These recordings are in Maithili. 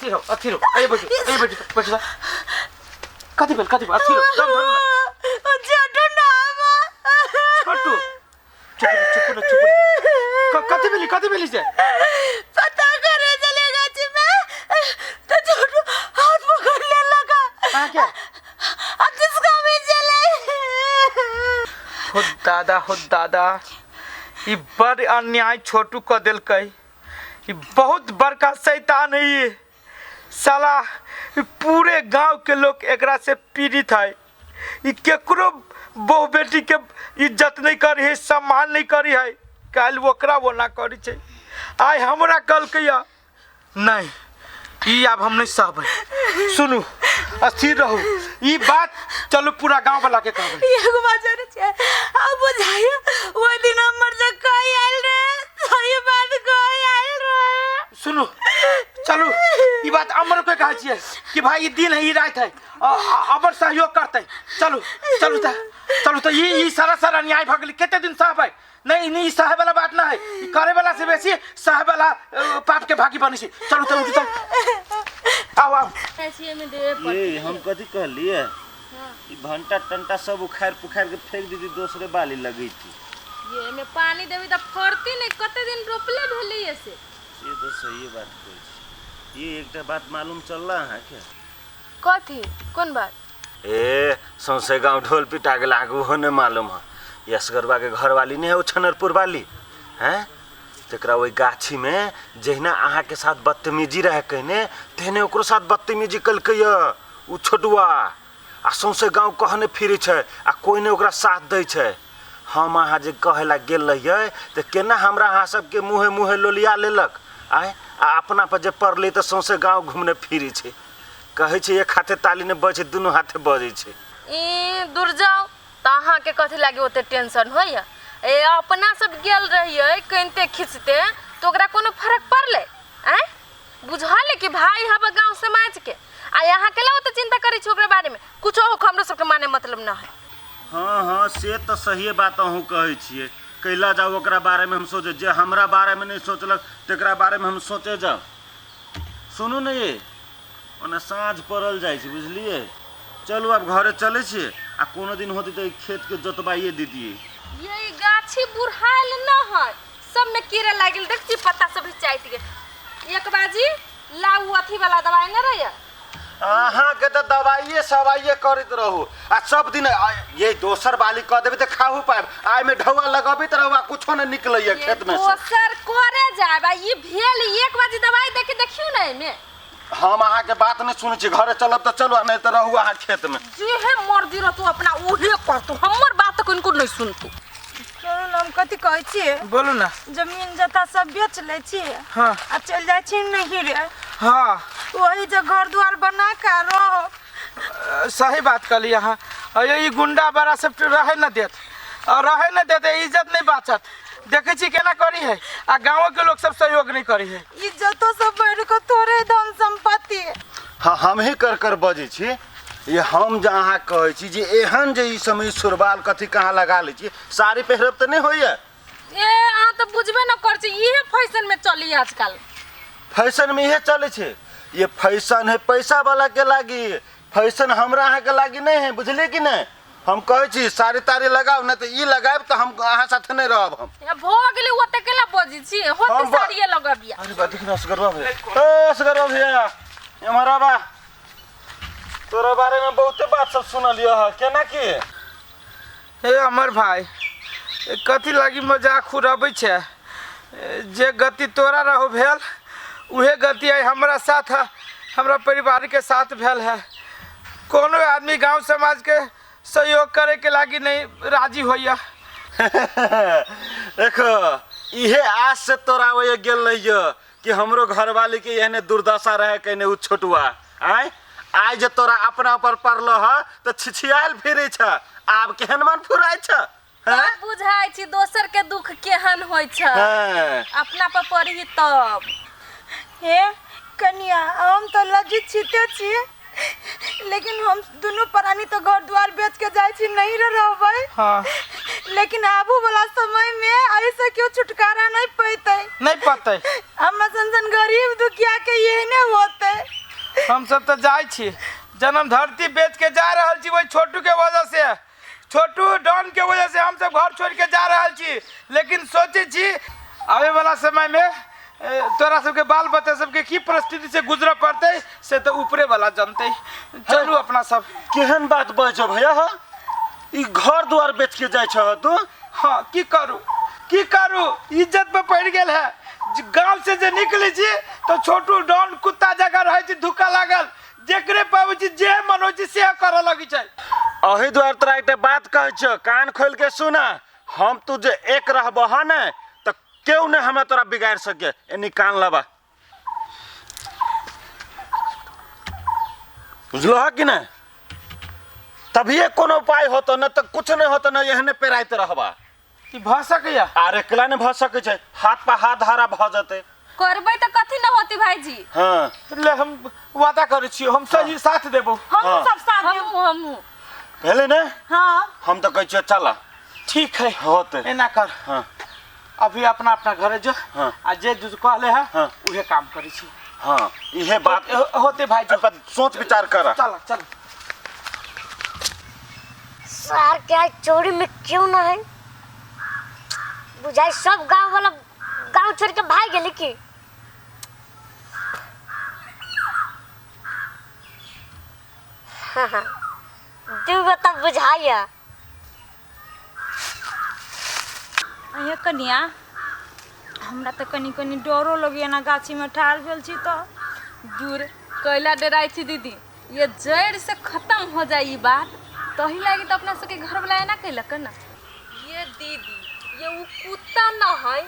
अस्थिर हो, अस्थिर हो। ए बैठू, ए बैठू, बैठू। कथी भेल, कथी भेल? अस्थिर हो, दम धरू ना। छोटू ना। छोटू, चुप, चुप ना, चुप ना। कथी भेली, कथी भेली से? पता करे चले गाछी में तो छोटू हाथ पकड़ ले लगा। अहाँ के? अब जिसका भी चले। हो दादा, हो दादा, ई बड़ अन्याय छोटू क देलकै। ई बहुत बड़का शैतान है ये साला। ई पूरे गांव के लोग एकरा से पीड़ित है। ई केकरो बहु बेटी के इज्जत नहीं करी है, सम्मान नहीं करी है। काल्हि ओकरा वो ना करी छै, आइ हमरा कहलकै या नहीं, ई आब हम नहीं सहबै। सुनू, अस्थिर रहू, ई बात चलू पूरा गांव वाला के कहबै। एगो बात जानै छियै? आब बुझाइया ओहि दिन हमर से कहि आयल रहे, सही बात कहि आयल रहे। सुनू, चलू ई बात अमर के कहै छियै कि भाई ई दिन है, ई रात है, अमर सहयोग करतै। चलू, चलू त, चलू त। ई सारा सारा अन्याय भऽ गेलै, कते दिन सहबै? नहीं नहीं, ई सहे वाला बात ना है। ई करे वाला से बेसी सहे वाला पाप के भागी बनै छै। चलू, चलू, चलू, आओ आओ। ऐसे में देवे पड़तै। ये हम कथी कहलिए? ई भंटा टंटा सब उखाड़ पुखाड़ के फेंक दीदी, दोसरे बाली लगी थी। ये में पानी देबी त फड़ती नहीं, कते दिन रोपले भेलै से। ये तो सही बात कहै छी। ये एकटा बात मालूम चलला अहाँके? कथी, कोन बात? ए सौंसे गांव ढोल पिटा गेल, अहाँके ओहो नहि मालूम है। यसगरबा के घरवाली नहीं है ओ छनरपुर वाली हैं, तकरा ओहि गाछी में जहिना अहाँके साथ बदतमीजी रहे कहने, तेहने ओकरो साथ बदतमीजी कलकै उ छोटुआ। आ सौंसे गांव कहने फिरै छै आ कोइ नहि ओकरा साथ दै छै। हम अहाँ जे कहै ला गेल रहियै तऽ केना हमरा अहाँ सबके मुँहे मुँहे लोलिया लेलक आँय। आ अपना पर जे पड़लै तऽ सौंसे गांव घूमने फिरै छै। कहै छै एक हाथे ताली नहि बजै छै, दुनू हाथे बजै छै। ई दूर जाओ तऽ अहाँके कथी लागी ओते टेंशन होइया? ए अपना सब गेल रहियै कनिते खींचते तऽ ओकरा कोनो फर्क पड़लै? आँय, बुझल कि भाई हब गाँव समाज के, आ यहाँ के ओते चिंता करै छी ओकरा बारे में? कुछो हो, हमरो सबके माने मतलब न है। हाँ हाँ, से तऽ सहिए बात अहूँ कहै छियै। कैला जाउ ओकरा बारे में हम सोचे, जे हमरा बारे में नहीं सोचलक तकरा बारे में हम सोचे जाउ। सुनू ने ये, ओना साँझ पड़ल जाइ छै, बुझलियै? चलू आब घरे चलै छियै, आ कोनो दिन होतै तऽ खेत के जोतबाइए दितियै। ये गाछी बुढ़ायल न है, सब में कीड़ा लागि गेल, देख छी पत्ता सब भी चाटि गेल। एक बाजी लाउ अथी वाला दवाई न रहैया? अहाँके तऽ दवाइए सवाइए करैत रहू आ सब दिन ये दोसर बाली कऽ देबै तऽ खाहू पायब। आइमे ढौआ लगबैत रहू आ कुछो नहि निकलैया खेत में से। दोसर करे जायब आ ई भेल, एक बाजी दवाई देखे देखियौ ने एहिमे। हम अहाँके बात नहि सुनै छी, घरे चलब तऽ चलू, आ नहि तऽ रहू अहाँ खेत में। जेहे मर्जी रहतौ अपना उहे करतौ, हमर बात तऽ कनिको नहि सुनतौ। सुनू ने, हम कथी कहै छियै? बोलू ना। जमीन जथा सब बेच लै छियै। हाँ। आ चलि जाइ छी नहीं रे। हाँ। वही जे घर द्वार बना के रह। सही बात कहली अहाँ। अरे ई गुंडा बड़ा सब रहे न देत, और रहे न देत, इज्जत नहीं बाचत। देखै छी केना करी है, आ गाँव के लोग सब सहयोग नहीं करी है। इज्जतो सब बढ़ के तोरे धन संपत्ति। हाँ, हम ही कर कर बजै छी। ये हम जे अहाँ कहै छी जे एहन जे ई समय सुरबाल कथी कहाँ लगा लै छी, साड़ी पहिरब तऽ नहि होइया? ए अहाँ तऽ बुझबे न कर छी, इहे फैशन में चली आजकल। फैशन में इहे चलै छै। ये फैशन है पैसा वाला के लागी, फैशन हमरा अहाँ के लागी नहीं है, बुझलियै कि नहीं? हम कहै छी साड़ी ताड़ी लगाउ, नहि तऽ ई लगायब तऽ हम अहाँ साथे नहि रहब हम। ए, भऽ गेलै, ओते केला बजै छी? होते हम साड़िए लगबिया। अरे बा, देख ना असगरवा भैया। ए असगरवा भैया, एम्हर आबा। तोरा बारे में बहुते बात सब सुनलियो ह, केना की? हे अमर भाई, कथी लागी मजाक उड़ाबै छै? जे गति तोरा रहो भेल उहे गति आइ हमरा साथ है, हमरा परिवार के साथ भेल है। कोनो आदमी गांव समाज के सहयोग करे के लागी नहीं राजी होइया। देखो, इहे आस से तोरा ओए गेल रहियो कि हमरो घरवाली के एहने दुर्दशा रहे कहने उ छोटुआ। आय आइ जे तोरा अपना पर पड़लो ह तऽ छिछियायल फिरै छ, आब केहन मन फुराइ छ? तब बुझाइ छी दोसर के दुख केहन होइ छै। हाँ। अपना पर पड़ी तब। हे कनिया, हम तऽ लज्जित छिते छी, लेकिन हम दुनू प्राणी तऽ घर द्वार बेच के जाइ छी नहीं रे रहबै। हाँ। लेकिन आबू वाला समय में ऐसे क्यों छुटकारा नहीं पैते। नहीं पते। हमरा सन सन गरीब दुखिया के एहने होते। हम सब तो जाइ छी, जन्म धरती बेच के जा रहल छी वही छोटू के वजह से, छोटू डॉन के वजह से हम सब घर छोड़ के जा रहल छी। लेकिन सोचे छी आवे वाला समय में तोरा सबके बाल बच्चा सबके की परिस्थिति से गुजरऽ पड़तै से तो ऊपरे वाला जनतै। चलू अपना सब। केहन बात बजौ भैया, हा ई घर द्वार बेच के जाइ छह तू? हाँ की करू की करू, इज्जत पे पड़ गेल है। गांव से जे निकले छी तो छोटू डॉन कुत्ता जगह रहे छी, धुक्का लागल, जेकरे पाबै छी जे मन होइ छै से करऽ लगै छै। अही द्वार तोरा एकटा बात कहै छियौ, कान खोल के सुना, हम तू जे एक रहबह ने तऽ केओ नहि हमरा तोरा बिगाड़ि सके, एनी कान लबा, बुझलो है कि नहि? तभिए कोनो उपाय होतो, न तऽ कुछ नहि होतो, न एहने पेराइत रहबा। ई भऽ सकैया? आर एकला नहि भऽ सकै छै, हाथ पर हाथ धारा भऽ जेतै। करबै तऽ कथी न होती भाईजी। हाँ ले हम वादा करै छियौ, हम सही साथ देबौ। हम हाँ। सब साथ देब। हमहूँ हमहूँ भेलै ने? हाँ हम तऽ कहै छियौ चल। ठीक है होतै। एना कर। हाँ अभी अपना अपना घरे जो। हाँ। आ जे जो कहले है हाँ। उहे काम करै छी। हाँ इहे बात होते भाईजी। एहि पर सोच विचार कर। चल चल। सार के आज चोरी में क्यों ना है बुझाई सब गांव वाला गांव छोड़ के भाग गेली की। हाँ हाँ दूगो तब बुझाइया। अहे कनिया, हमरा तऽ कनि कनि डरो लगैया ना गाछी में ठाढ़ भेल छी तऽ। दूर कैला डराइ छी दीदी, ये जड़ से खत्म हो जाए ई बात, तही लागी तो अपना सबके घर वाला एना कैलक ना। ये दीदी ये उ कुत्ता न है,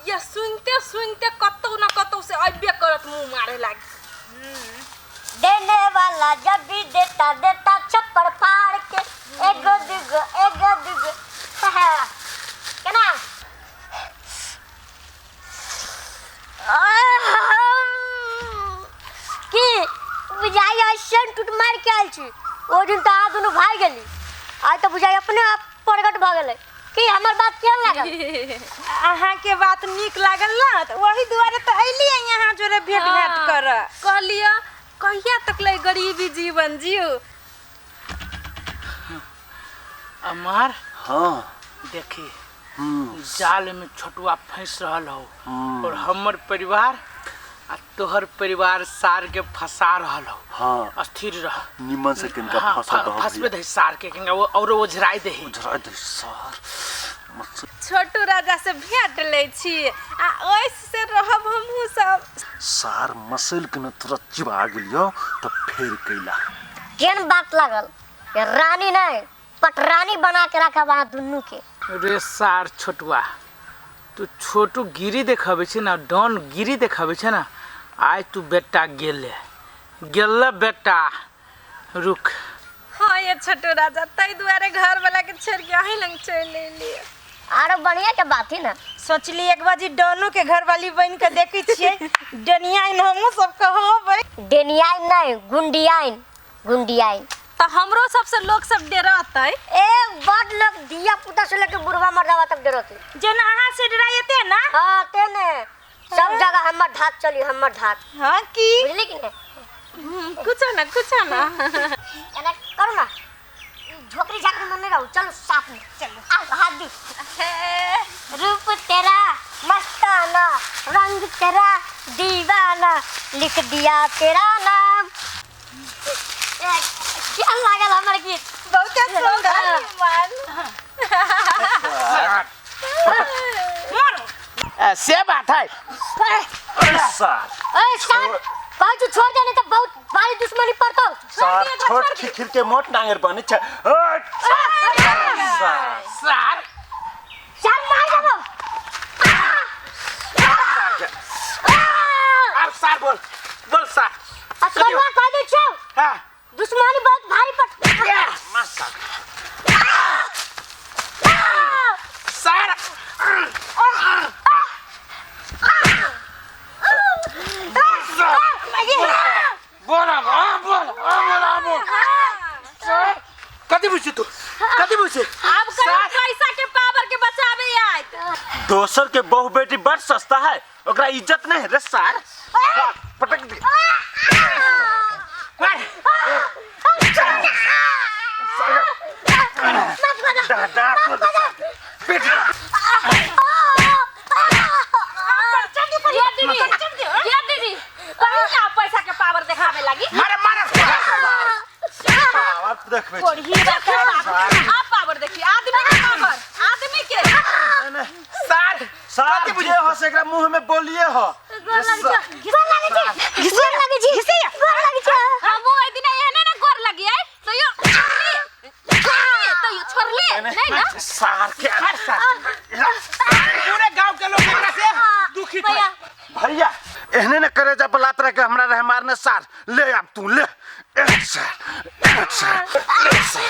ये सुनते सुनते कतौ न कतौ से अबे करत मुंह मारे लागी। देने वाला जब भी देता देता छप्पर फाड़ के एगो दूगो एगो दूगो। केना की बुझाई ऐसन टूट मार के आयल छी। ओ दिन तऽ अहाँ दुनू भागि गेली, आइ तऽ बुझाई अपने आप प्रकट भऽ गेलै। की हमर बात केहन लागल? अहाँके बात नीक लागल ना तऽ ओही दुआरे तऽ अयलियै यहाँ जोरे भेंट घाट करऽ। कहलियै कहिया तक ले गरीबी जीवन जियू। अमर हाँ देखी जाल में छोटुआ फंस रहल हो और हमर परिवार आ तोहर परिवार सार के फंसा रहल हो। हाँ अस्थिर रह, निमन से किनका हाँ, फंसा दहो। फंसबे दही सार के, किनका वो और ओझराई दही। ओझराई दही सार। छोटू राजा से भेंट लै छी आ ओइसे रहब हमहूँ सब। सार मसल के न तुरंत चिबा गेलियो तऽ फेर कैला। केहन बात लागल? रानी नहीं पटरानी बना के रखब अहाँ दुनू के। रे सार छोटुआ, तू छोटू गिरी देखाबै छै ना, डॉन गिरी देखाबै छै ना, आइ तू बेटा गेले गेल बेटा रुक। हाँ ये छोटू राजा ताहि दुआरे घर वाला के छोड़ के अहीं लग चलि एलियै। आरो बढ़िया के बात ही ना। सोचली एक बाजी डोनू के घर वाली बन के देखै छियै, डनियाइन हमहूँ सब कहबै। डेनियाइन नहीं गुंडियाइन, गुंडियाइन। तऽ हमरो सबसे लोग सब डरतै। ए बड़ लोग दिया पुता से लेके बुढ़वा मर्दावा तक डरतै। जेना अहाँ से डराइते ना। हाँ ते ने सब जगह हमर धाक चली, हमर धाक। हाँ की बुझली कि नहीं? कुछो ना कुछो ना। एना करू ना, झोकरी झाकरी में नहीं रहू, चलो साथ में चलो। आ हाथ दी। रूप तेरा मस्ताना, रंग तेरा दीवाना, लिख दिया तेरा नाम। क्या लागल हमर गीत? बहुत सुंदर। से बात है। सार ए सार बाजू छोड़ देने तो बहुत भारी दुश्मनी पड़तो। सार छोट खिखिर के मोट नांगर बने छै। हट सार सार सार मार देबो। अब सार बोल बोल सार। असलवा कह दे छौ। हां दुश्मनी बहुत भारी पड़। मस्त सार बोल बोल बोल बोल। कथी बुझै तू? कथी बुझै? आब कहियो पैसा के पावर के बचावे आयत। दोसर के बहु बेटी बड़ सस्ता है, ओकरा इज्जत नहीं है रे सार। पटक दे। ये दीदी, ये दीदी, कहीं ना पैसा के पावर देखावे लागी। मारे मारे। पावर देखबे छी। कोढ़ी के पावर, आप पावर देखी, आदमी के पावर, आदमी के। सार सार बुझे हो से एकरा मुंह में बोलिए हो। गोर लागै छै, गोर लागै छै, गोर लागै छै, गोर लागै छै। हम ओइ दिन एहने ना गोर लगी आय, तैयो छोड़ले, तैयो छोड़ले नहीं ना। सार के सार पूरे गांव के लोग एकरा से दुखी थे। भैया भैया एहने ने करे जा बलात रह के हमरा रहे मारने सार। ले अब तू ले। एक सार, एक सार, ले सार।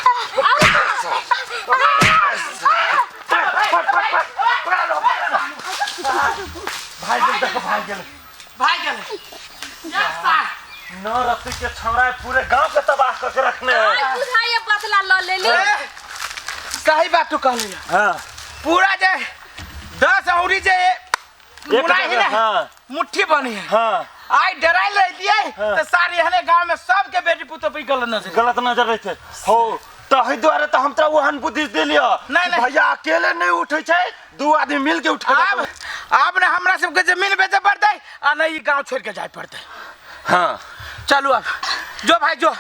भाई गेल देखो, भाई गेल, भाई गेल। सार नौ रत्ती के छौड़ा पूरे गांव के तबाह करके रखने है। आज बुझाइए बदला ल लेली। सही बात तू कहली। हाँ पूरा जे 10 औरी जे मुनाई है ना, हाँ। मुट्ठी बनी है। हाँ आई डराइल रहती है। हाँ। तो सारे हने गांव में सबके बेटी पुतो पे गलत नजर, गलत नजर रहते हो। तही दुआरे तो हम तोरा ओहन बुद्धि देलियो। नहीं, नहीं। भैया अकेले नहीं उठे छै, दू आदमी मिल के उठे। अब अब ने हमरा सबके जमीन बेचे पड़तै आ नहीं गांव छोड़ के जाए पड़तै। हाँ चलू अब जो भाई जो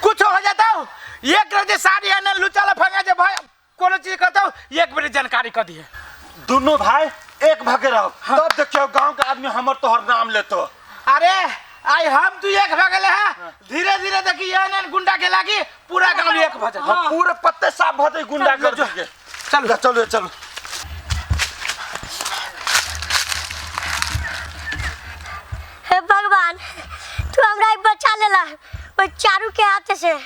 कुछ हो जाता हो एक रजे सारी हने लुचा लफंगा जे भाई कोनो चीज करता हो एक बेर जानकारी कर दिए। दोनों भाई एक भगे रहो। हाँ। तब देखियो गांव के आदमी हमर तोहर नाम लेतो। अरे आई हम तू एक भगले है। हाँ। धीरे धीरे देखी ये ने गुंडा के लागी पूरा गांव एक भजे। हाँ। पूरे पत्ते साफ भजे गुंडा कर दिए। चलो चलो चलो। हे भगवान, तू हमरा बचा लेला ओइ चारू के हाथ से।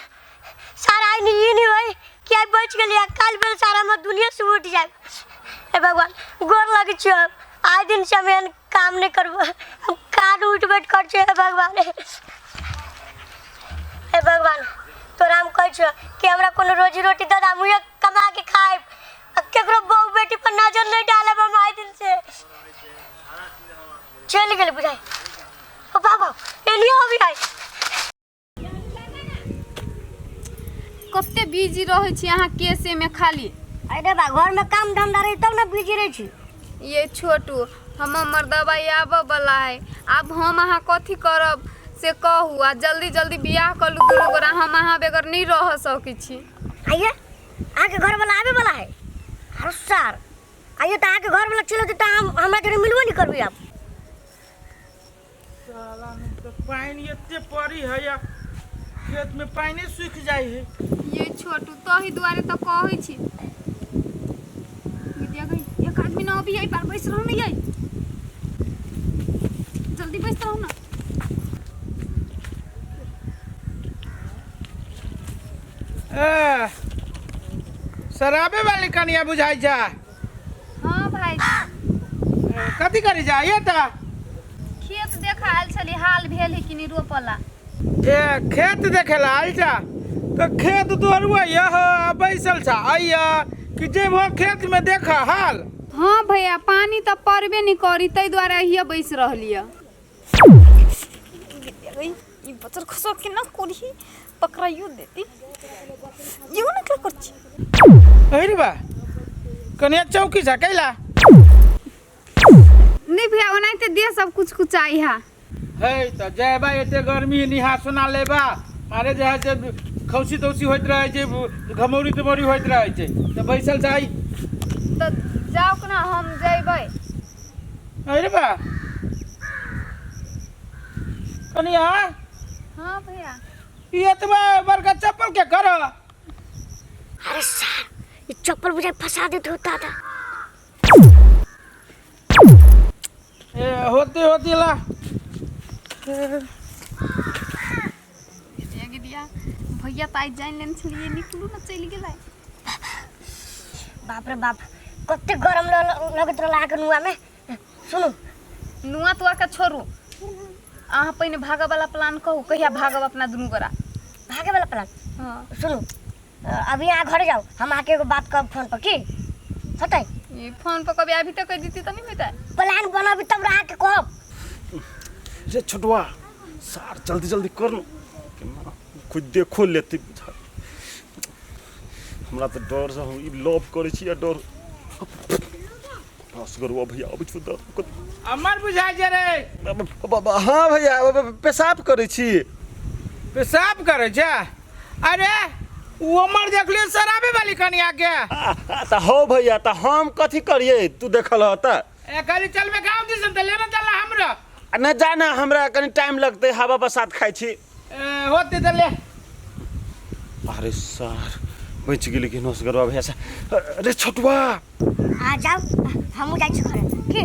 सारा आई नहीं नहीं होई कि आई बच गेली, काल बेल सारा हम दुनिया से उठ जाए। हे भगवान गोर लगै छियौ, आइ दिन से हम एहन काम नहीं करबो, हम कान उठ बैठ कर छियै। हे भगवान, हे भगवान तोरा हम कहै छियौ कि हमरा कोनो रोजी रोटी दऽ दे, हमहूँ कमा के खायब, आ केकरो बहु बेटी पर नजर नहीं डालब हम आइ दिन से। चलि गेलै बुझाइ। ओ बाबा एलियो अभी आइ। कते बिजी रहै छी अहाँ केसे में खाली। अरे बा घर में काम धंधा रही तब ना बिजी रहे छी। ये छोटू हमर मर्दबा आबऽ वाला है, आब हम अहाँ कथी करब से कहू, आ जल्दी जल्दी बियाह कर लू दुनू गोरा, हम अहाँ बगैर नहीं रह सकै छी। आइए अहाँके घर वाला आबे वाला है। अरे सर आइए तो अहाँके घर वाला चलो तो हम हमरा जरे मिलबो नहीं करबी आप। साला में तो पानी एते पड़ी है या खेत में पानी सूख जाए है। ये छोटू तही दुआरे तो कहै छी। विद्या गई एक आदमी ना अभी आई पर बैस रहू नहीं आई, जल्दी बैस रहू ना। ए शराबे वाली कनिया बुझाई जा। हाँ भाई कथी करी जा ये ता खेत देखा आयल छली, हाल भेल है कि नहीं रोपला। ए खेत देखेला आयल जा तो खेत तोहरुआ यह बैसल छा आइया कि जे वो खेत में देखा हाल। हाँ भैया पानी तो पड़बे नहीं करी तै दुआरे हिया बैस रहलिय। ई बचर खसो के ना कोरी पकड़ाइयो देती यो ना का करछि। अरे बा कनिया चौकी जा कैला नहीं भैया ओनाहिते दे सब कुछ कुछ आई हा। हे त जयबा एते गर्मी निहा सुना लेबा मारे जे है से खौसी तौसी होइत रहे छै, घमौरी तमौरी होइत रहे छै त बैसल छै। त जाओ ना हम जइबै। अरे बा कनिया। हाँ भैया ई एतबा बड़का चप्पल के कर। अरे सर ये चप्पल मुझे फंसा देते होता था। ए होती होती ला गिदिया भैया त आइ जान लेने छलियै, निकलू ना चलि गेलै। बाप रे बाप कते गरम लगैत रहल अहाँके नुआ में। सुनू नुआ तुआ के छोड़ू, अहाँ पहिने भागऽ वाला प्लान कहू, कहिया भागब अपना दुनू गोरा। भागे वाला प्लान? हाँ सुनू अभी अहाँ घरे जाउ, हम अहाँके एगो बात कहब फोन पर, की होतै? ई फोन पर कभी अभी तक कहि देती तऽ नहीं होतै। प्लान बनाबी तब अहाँके कहब। रे छोटुआ सार जल्दी जल्दी कर न, केना कोइ देखो लेतै बुझा। हमरा तऽ डर से हम ई लव करै छी आ डर असगरुआ भैया अबै छौ तऽ अमर बुझाइ छै रे। हाँ भैया, पेशाब करै छी। पेशाब करै छै? अरे ओ अमर देखलियै शराबे वाली कनिया के। तऽ हौ भैया, तऽ हम कथी करियै, तू देखल ह तऽ। ए कहली चलबे गाँव दिसन तऽ लेने चलना हमरा। आ नहि जा ने, हमरा कनि टाइम लगतै, हवा बसात खाइ छी। ए, होते तऽ ले। अरे सार बचि गेली कि नसगरुआ भैया से। अरे छोटुआ अहाँ जाउ, हमहूँ जाइ छी घरे की।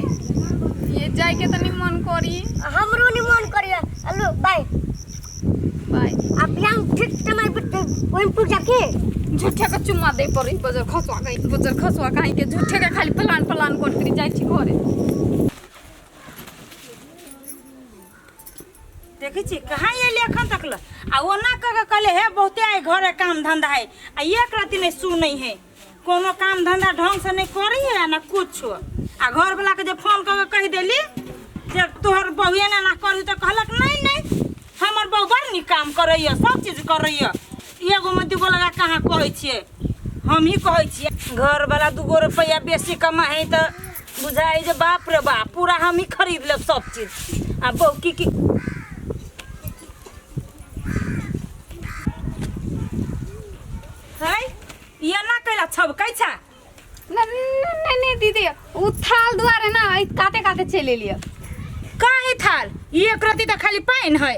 ये जाय के तनी मन करी। हमरो नहीं मन करिए। हेलो बाय बाय। आ बियाह ठीक समय पर ओहिमे पुर जाके झूठे के चुम्मा दे पड़ी बजर खसवा गई, बजर खसवा कहीं के झूठे के खाली प्लान प्लान करती जाइ छी घरे। देखै छी कहाँ एली एखन तक ल, आ ओना कऽ के कहले हे बहुते आइ घरे काम धंधा है, आ एक रति नहि सुनै है, कोनो काम धंधा ढंग से नहि करै है आ ना कुछो। आ घरवला के जे फोन कऽ के कहि देली जे तोहर बहु एना एना करी तऽ कहलक नहीं नहीं हमर बहु बड़ नीक काम करैया, सब चीज करैया, एगो में दूगो लगा कहाँ कहै छियै, हम ही कहै छियै। घरवला दूगो रुपैआ बेसी कमाइ है तऽ बुझाइ जे बाप रे बाप पूरा हम ही खरीद लेब सब चीज। आ बहु की की है ये ना कैला छबकै छै? नहीं नहीं नहीं दीदी, उ थाल दुआरे ना ई काते काते चलि एलियै। काहे थाल? ई एक रति तऽ खाली पानि है।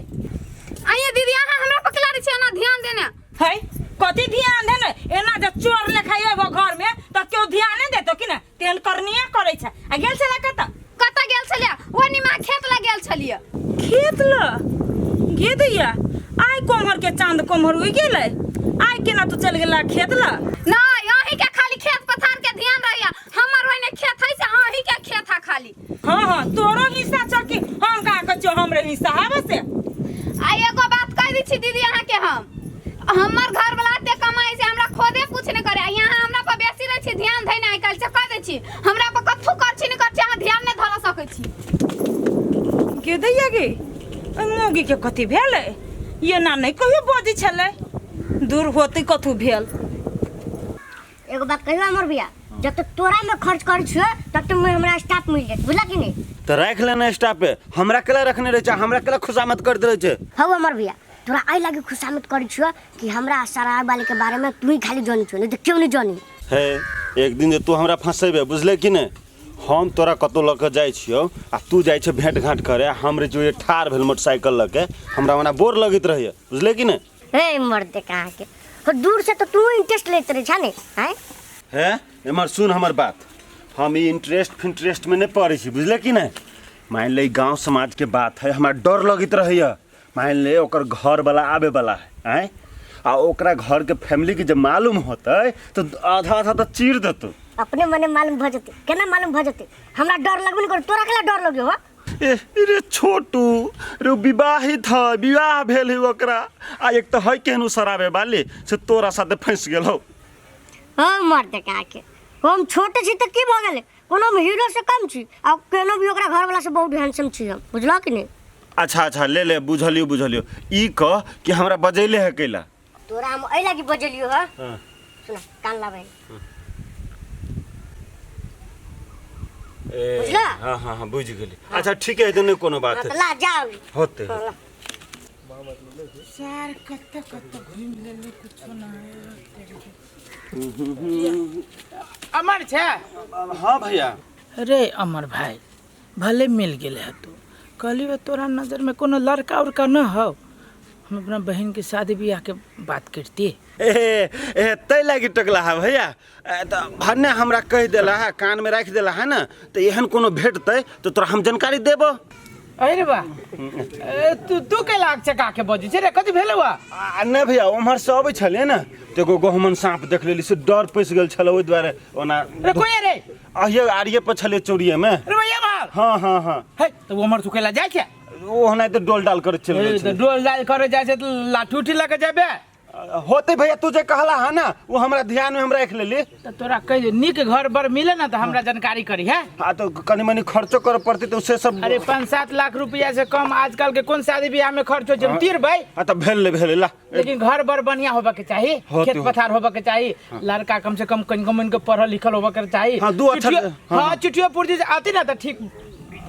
आइए दीदी, अहाँ हमरा पर केला रै छी एना ध्यान देने? है कथी ध्यान देने? एना जे चोर लेखा एगो घर में तऽ केओ ध्यान नहि देतो कि ना? तेहन करनिया करै छै। आ गेल छलै कतऽ? कतऽ गेल छलियै? ओ निमा खेत लग गेल छलियै। खेत ल गे दैया, आइ कोम्हर के चांद कोम्हर उगि गेलै, आइ केना तू चलि गेला खेत ल? नहीं, अहीं के खाली खेत पथार के ध्यान रहैया, हमर ओइने खेत है से अहीं के खेत है खाली। हाँ हाँ तोरो हिस्सा छौ कि हम कहाँ कहै छियौ हमरे हिस्सा हवे से। आ एगो बात कहि दै छी दीदी अहाँ के, हम हमर घर वाला एते कमाई से हमरा खुदे कुछ नहीं करे, यहाँ हमरा पर बेसी रहै छी ध्यान धैने आइ काल्हि से कहि दै छी हमरा पर कथू कर छी नहीं कर छी, अहाँ ध्यान नहीं धर सकै छी। गे दैया गे, ओहि मौगी के कथी भेलै? एना नहि कहियो बजै छलै, दूर होतै कथू भेल। एगो बात कहियो अमर भैया, जब तक तोरा में खर्च करै छियो तब तक हमरा स्टाफ मिल जायत, बुझला कि नहीं? तऽ राखि लेना स्टाफ पे, हमरा केला रखने रहै छै, हमरा केला खुशामद करैत रहै छै। हौ अमर भैया, तोरा एहि लागी खुशामद करै छियो कि हमरा शराब वाले के बारे में तू ही खाली जानी छो, नहीं तो क्यों नहीं जानी। हे एक दिन जे तू हमरा फंसेबे बुझले कि नहीं, हम तोरा कतौ लऽ के जाइ छियौ आ तू जाइ छै भेंट घाट करे, हम रे जो ठाढ़ भेल मोटरसाइकिल लऽ के हमरा ओना बोर लगैत रहैया, बुझले कि नहीं? हे मर्द कहाँ के हो, दूर से तो तू इंटरेस्ट लेते रहे छा ने? हैं हे एमहर सुन हमर बात, हम ई इंटरेस्ट फिंटरेस्ट में नहीं पड़ै छी, बुझले कि नहीं? मान ले गाँव समाज के बात है, हमरा डर लगैत रहैया। मान ले ओकर घर वाला आबे वाला है, आँय, आ ओकरा घर के फैमिली के जब मालूम होतै तो आधा आधा तो चीर देतौ। अपने मने मालूम भ जेतै। केना मालूम भ जेतै? हमरा डर लगबे नहीं करे, तोरा केला डर लगे हो? ए रे छोटू रे, विवाहित है, विवाह भेल है ओकरा, आ एक तो है केहनो शराबे वाली से तोरा साथे फंसि गेल हौ। हाँ मर्द कहाँ के, हम छोटे छी तऽ की भऽ गेलै, कोनो हम हीरो से कम छी? आ केनो भी ओकरा घरवाला से बहुत हैंडसम छी हम, बुझलऽ कि नहीं? अच्छा अच्छा ले ले, बुझलियो बुझलियो। ई कह कि हमरा बजैले है कैला? तोरा हम एहि लागी बजलियो है। सुना कान लाबै। ए, बुझला? हाँ हाँ हाँ बुझि गेली। अच्छा ठीक है, तऽ नहि कोनो बात हाँ, है। तऽ ला जाओ होते। हाँ, ला। सार कत्ता कत्ता घूमि लेली कुछो ना। अमर छै? हाँ भैया। रे अमर भाई, भले मिल गेले है तू, कहली बा तोरा नजर में कोनो लड़का उड़का न हो, हम अपना बहन के शादी ब्याह के बात करती। ए ए तै लागी टकला है भैया। तऽ भन्ने हमरा कहि देला है, कान में राखि देला है ना, तऽ एहन कोनो भेटतै तऽ तोरा हम जानकारी देबो। अरे बा, तू तू के लाग चका के बजै छै रे, कथी भेलौ आ? आ नहि भैया, ओम्हर से अबै छलियै ने तऽ एगो गहुमन साँप देख लेली से डर पैसि गेल छलै, ओहि दुआरे ओना। रे कोई रे? अहिए आरिये पर छलियै चौड़िये में। रे भैया भाग। हाँ हाँ हाँ। हे तऽ ओम्हर सुखेला जाइ छै? ओ ओनाहिते डोल डाल करैत चलि गेल तऽ छलै। डोल डाल करे जाइ छै तऽ लाठी उठी लऽ के जेबे? होते भैया तू जे कहला है ना वो हमरा ध्यान में हम राख लेली। तो तोरा कह दे नीक घर बर मिले ना तो हमरा जानकारी करी है। हाँ तो कनी मनी खर्चो करे पड़ती तो उसे सब। अरे 5-7 लाख रुपया से कम आजकल के कौन शादी ब्याह में खर्च हो जब तीर भाई। हाँ तो भेल ले भेल ला। लेकिन घर बर बढ़िया होबा के चाही, खेत पथार होबा के चाही, लड़का कम से कम कन कम के पढ़ल लिखल होबा के चाही। हाँ दू अक्षर। हाँ चिट्ठियों पुर्जी आती ना तो ठीक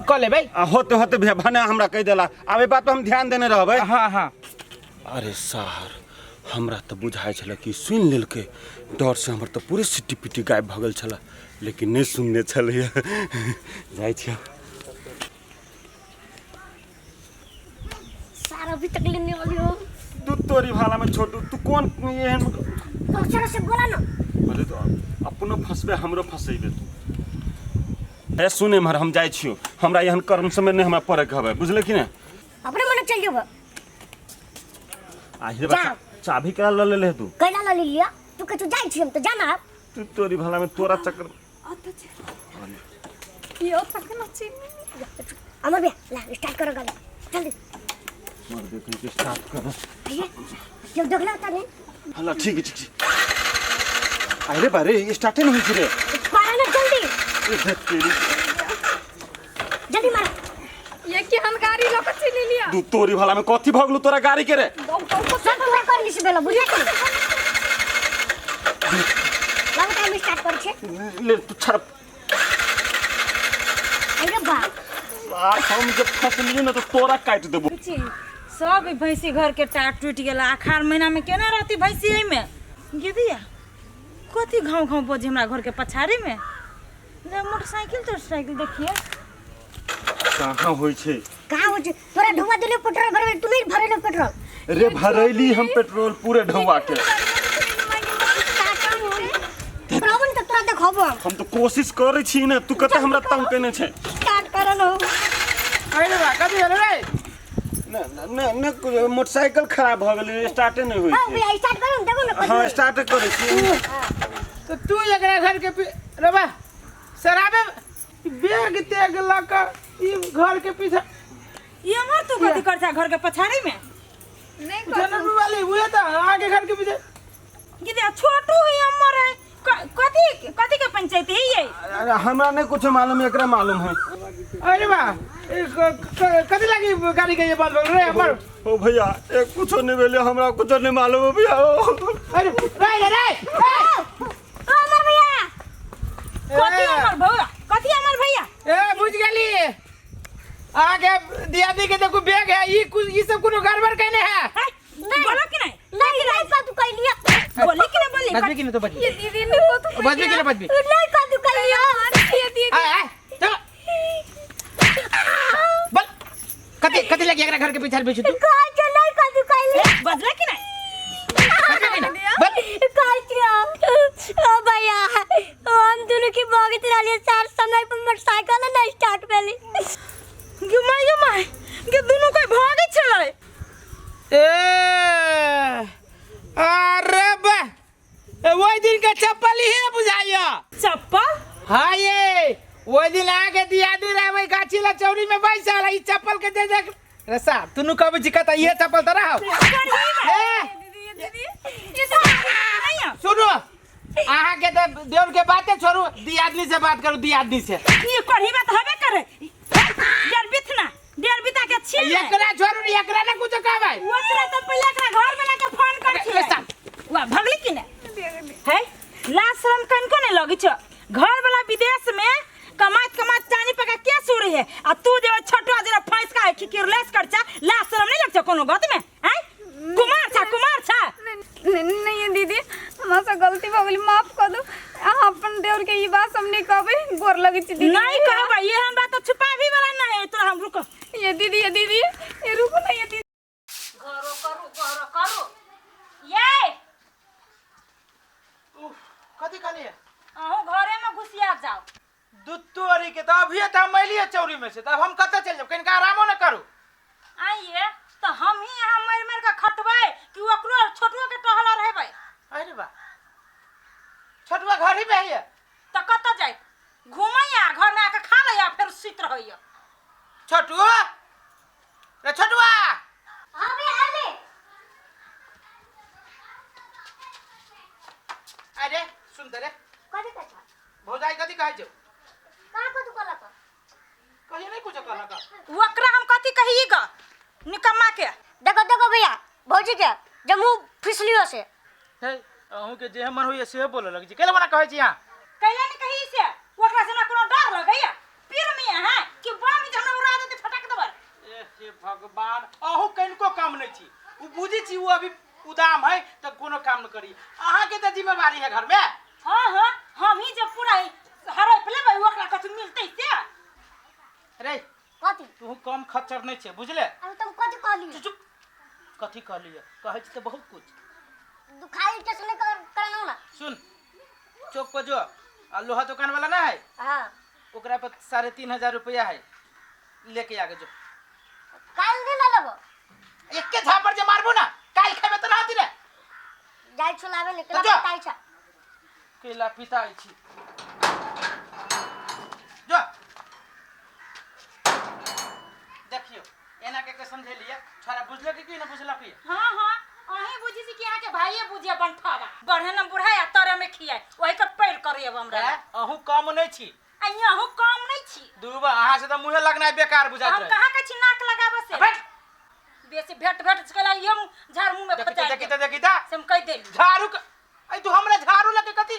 कर ले भाई। होते होते भैया भने हमरा कह देला आबे बात पर हम ध्यान देने रहबै। हाँ हाँ। अरे सार हमरा तो बुझाइ छल कि सुनि लेलकै, डर से हमर तो पूरे सिटी पिटी गायब भऽ गेल छल, लेकिन नहि सुनने छलैया। जाइ छियै। सारा अभी तक लेने वाली हो तू तोरी भाला में छोटू तू कौन एहन तो से बोला ना। अरे तो अपनो फंसबे हमरो फंसेबे तू। ए सुन एम्हर हम जाइ छियो, हमरा एहन कर्म समय नहि हमरा पड़े के हबै, बुझले कि ने? अपने मने चल जेबो। आहिरे बा चाबी केना ल लेले तू? कैला ल लिया तू कछु जाइ छी हम तो जाना। तू तोरी भाला में तोरा चक्कर यो तक ना छी। अमर भैया ला स्टार्ट करो गाड़ी जल्दी। मर दे कहीं के स्टार्ट कर। भैया जब देखला त नहीं। हला ठीक ठीक। अरे बारे स्टार्ट नहीं होई रे। मारा ना जल्दी। ए देख तेरी जल्दी मार। ये की हम गाड़ी लक छी लिया। तू तोरी भाला में कथि भगलू तोरा गाड़ी के रे? सब पूरा कर लिस बेला बुझले कि लाओ टाइम स्टार्ट कर छे। ले तू छड़। अरे बा यार हम जब फसलियो ना तो तोरा काट देबो। सब भैंसी घर के टाट टूट गेला। आखार महीना में केना रहती भैंसी एमे? गिदिया कथी घाव घाव बोझे हमरा घर के पछाड़ी में। जा मोटरसाइकिल तो साइकिल देखिए कहां होई छे? कहां होई छे? तोरा ढुआ देले पेट्रोल भरबे तू नहीं भरेले पेट्रोल। रे भरेली हम पेट्रोल पूरे ढुआ के। प्रॉब्लम त तोरा देखबो हम तो कोशिश करै छी ना, तू कते हमरा तंग केने छे। स्टार्ट करल हो। अरे बा कथि भेल रे? ना ना ना मोटरसाइकिल खराब भ गेलै, स्टार्टे नहीं होई छै। हां भैया स्टार्ट करू देखो ना। हां स्टार्ट करै छी। तो तू एकरा घर के रे बा शराबे बैग तेग लक ई घर के पीछे ई हमर तू कथि कर छ घर के पछाड़ी में? नहीं जनर वाली उहे त आगे घर के पीछे। गिदिया छोटू ही हमर है। कथि कथि के पंचायत है ये? अरे हमरा नहीं कुछ मालूम है, एकरा मालूम है। अरे बा कथि लागी गाड़ी के ये बात बोल रे हमर? ओ भैया ए कुछो नहीं भेले, हमरा कुछो नहीं मालूम है भैया। अरे रे रे रे ओ अमर भैया कथि हमर भैया? कथि हमर भैया? ए बुझ गेली आगे दियादी के देखो बैग है ई कुछ ई सब कोनो गड़बड़ कहने है। बोलो कि नहीं? नहीं नहीं का तू कहलिया। बोली कि नहीं बोली? बजबी कि नहीं तो बजबी। ये दीदी ने को तो बजबी कि नहीं बजबी? नहीं का तू कहलिया। ये दीदी आ आ चल बोल कति कति लगी एकरा घर के पीछे पीछे तू? का चल नहीं का तू कहलिया। बजला कि नहीं? बजबी कि नहीं? बोल का ओ भैया हम दोनों की भागत रहलिए चार समय पर मोटरसाइकिल ना स्टार्ट भेली। गे my गे my गे दोनों कोई भागे छलै। ए अरे बा वही दिन के चप्पल ही है बुझाइया। चप्पल? हाँ ये वही दिन आके दियादी रहे गाछी ला चौरी में बैसल ई चप्पल के दे देख। रे साहब तू कब जिकत ये चप्पल त रहो। ए दीदी ये तो सुनो आहा के त देवर के बातें छोड़ू, दियादनी से बात करू, दियादनी से। ये करही बात हबे करे। डेर बिथना डेर बिता के छी एकरा छोड़ू एकरा ना कुछ कहबै। ओकरा त पहिले एकरा घर में लाके फोन कर छी। वा भगली कि ने है लाज शरम कनको ने लगै छ। घर वाला विदेश में कमात कमात चानी पका के सुरे है आ तू जे छोटवा जरा फंस का खिकिरलेस कर छ, लाज शरम नहीं लगछ कोनो गत में? हैं कुमार छा कुमार छा। नहीं ये दीदी हमरा से गलती भ गेल, माफ कर दो। अहाँ अपन देवर के ई बात हम नहीं कहबै, गोर लगै छी दीदी। नहीं कहबै ये हम बात तो छुपाबी वाला नहीं है तोरा। हम रुको ये दीदी ये दीदी ये रुको ना ये दीदी। घरो करू घरो करू ये उफ कथि कहलिए? अहूँ घरे में घुसिया जाओ। दूध तोरी के तो अभी त हम अइलिए चौरी में से, तब हम कतऽ चल जाब? कनिका आरामो न करू। आइए तो हम ही यहाँ मर मर के खटबै कि ओकरो छोटुओ के टहला रहबै। अरे बा छोटुआ घर ही में है तो कतऽ जाय? घुमैया घर में आके खा लैया फिर सुति रहैया। छोटू रे छोटुआ। हां भैया आले। कथी कहै छौ? कहाँ कथी कहलक? कहियो नहीं कुछ कहलक। ओकरा हम कथी कही ग निकम्मा के? देखो देखो भैया भौजी के जे मुंह फिसलियो से। हे अहूँ के जे मन होइए से बोलऽ लग छी। कैला बना कहै छी अहाँ? कैला नहीं कही से? ओकरा से हमरा कोनो डर लगैया पीर में है कि बम जे हमरा उड़ा देते फटक देबै। ए हे भगवान, अहूँ कनिको काम नहीं छी। उ बुझी छी उ अभी उदाम है त कोनो काम न करी। अहाँ के त जिम्मेवारी है घर में। हाँ हाँ हम ही जब पूरा हड़प लेबै ओकरा कथी मिलतै से। रे कथी? तू कम खच्चर नहीं छे बुझले। अरे तुम कथी कहली? चुप। कथी कहलिए? कहै छी त बहुत कुछ। दुखाई के सुने कर करना ना। सुन चौक पर जो आ लोहा दुकान वाला ना है। हां ओकरा पर 3500 रुपया है, लेके आगे जो। काल दिन ना लगो। एके झापर जे मारबो ना काल खेबे त ना होती रे। जाय छु लाबे निकला जो। पिताई छ। केला पिताई छी जो। देखियो एना के के समझेलिए छोरा बुझलक कि ना बुझलक? हाँ हाँ अहीं बुझी छी कि अहाँ के भाइये बुझिए बनठावा बढ़े न बुढ़ाया तरे में खियाए वही के पैर करे अब हमरा। अहूँ कम नहीं छी। आ अहूँ कम नहीं छी। दूबा अहाँ से त मुहे लगनाइ बेकार बुझाइत हम रहे। कहाँ के छी नाक लगाबे से? बैठ। बेसी भेट भेट कला हम झाड़ मुंह में देखी फटाइ देखी देखी त से हम कह देली। झाड़ू ऐ तू हमरा झाड़ू लगे कथी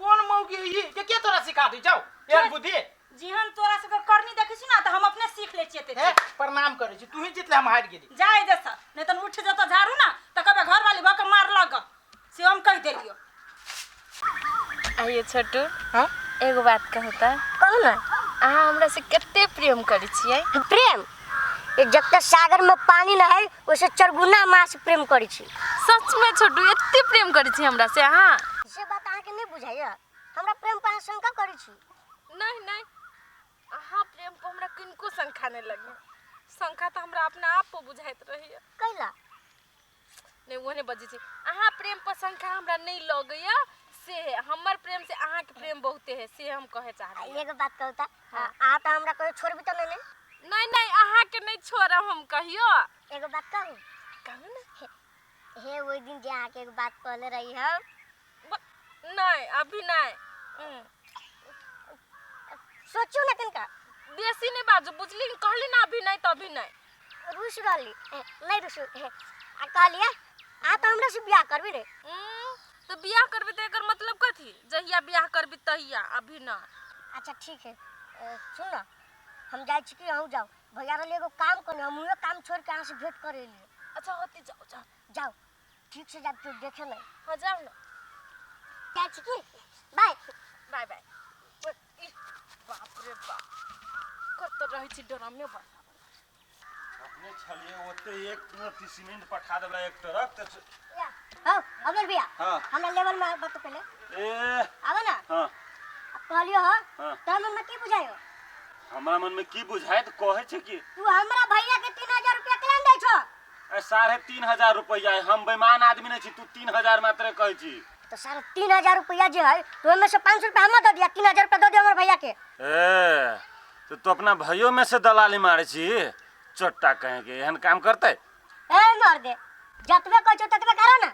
कोन मौगी ई के तोरा सिखा दी जाओ एहन बुद्धि? जी हम तोरा सबके करनी देखै छी ना त हम अपने सीख लै छियै। हे प्रणाम करै छी, तू ही जितले हम हारि गेली। जाय दे सर नहीं त उठ जतो झाड़ू ना त कबे घर वाली भके मार लग से हम कह देलियो। आइए छोटू। हां एगो बात कहू त? कहू ना। अहाँ हमरा से कते प्रेम करै छियै? प्रेम ये जब तक सागर में पानी न है वैसे चरगुना माँ से प्रेम करै छी। सच में छोटू एते प्रेम करै छी हमरा से अहाँ? से बात अहाँ के नहीं बुझाइया? हमरा प्रेम पर अहाँ शंका करै छी? नहीं नहीं अहाँ प्रेम पर हमरा किनको शंका नहीं लगे। शंका तो हमरा अपना आप पर बुझाइत रहैया। कैला? नहीं वो नहीं बजै छी। अहाँ प्रेम पर शंका हमरा नहीं लगैया से है हमर प्रेम से अहाँ के प्रेम बहुते है से हम कहे चाहबै। एगो बात कहू त अहाँ त हमरा कहियो छोड़बी त नहीं? नहीं नहीं अहाँ के नहीं छोड़ब हम कहियो। एगो बात कहू? कहू ना। हे ओहि दिन जे अहाँ के एगो बात कहले रही हम। नहीं अभी नहीं। सोचू ना कनका बेसी नहीं बाजू बुझली? कहली ना अभी नहीं तो अभी नहीं। रुस रहली नहीं रुसू आ कहलिए आ त हमरा से बियाह करबी रे। तो बियाह करबी त एकर मतलब कथी? जहिया बियाह करबी तहिया, अभी ना। अच्छा ठीक है सुन ना हम जाय छी कि अहूँ जाओ भैया रहले एगो काम करने हम उहे काम छोड़ के अहाँ से भेंट करे लिए। अच्छा होती जाओ जाओ जाओ ठीक से जाब तू देखे नहीं। हाँ जाओ ना। जाय छी कि बाय बाय बाय। बाप रे बाप कत रहै छी डरामे बा। अपने छलिए ओते एक अथी सीमेंट पठा देबला एक ट्रक त। हां अमर भैया। हां हमरा लेवल में बात पहले ए आवे ना। हां कहलियो हां हां तोरा मन में की बुझायो? हमरा मन में की बुझाय त कहै छै कि तू हमरा भैया के 3000 रुपया केना दै छो? ए 3500 रुपया है, हम बेईमान आदमी नहीं छी, तू 3000 मात्र कहै छी। तो 3500 रुपया जे है तो ओमे से 500 रुपया हमरा दे दिया, 3000 रुपया दे दिया हमर भैया के। ए तो तू अपना भैयो में से दलाली मारे छी चट्टा कहे के एहन काम करते? ए मार दे जतबे कहै छौ ततबे करो ना।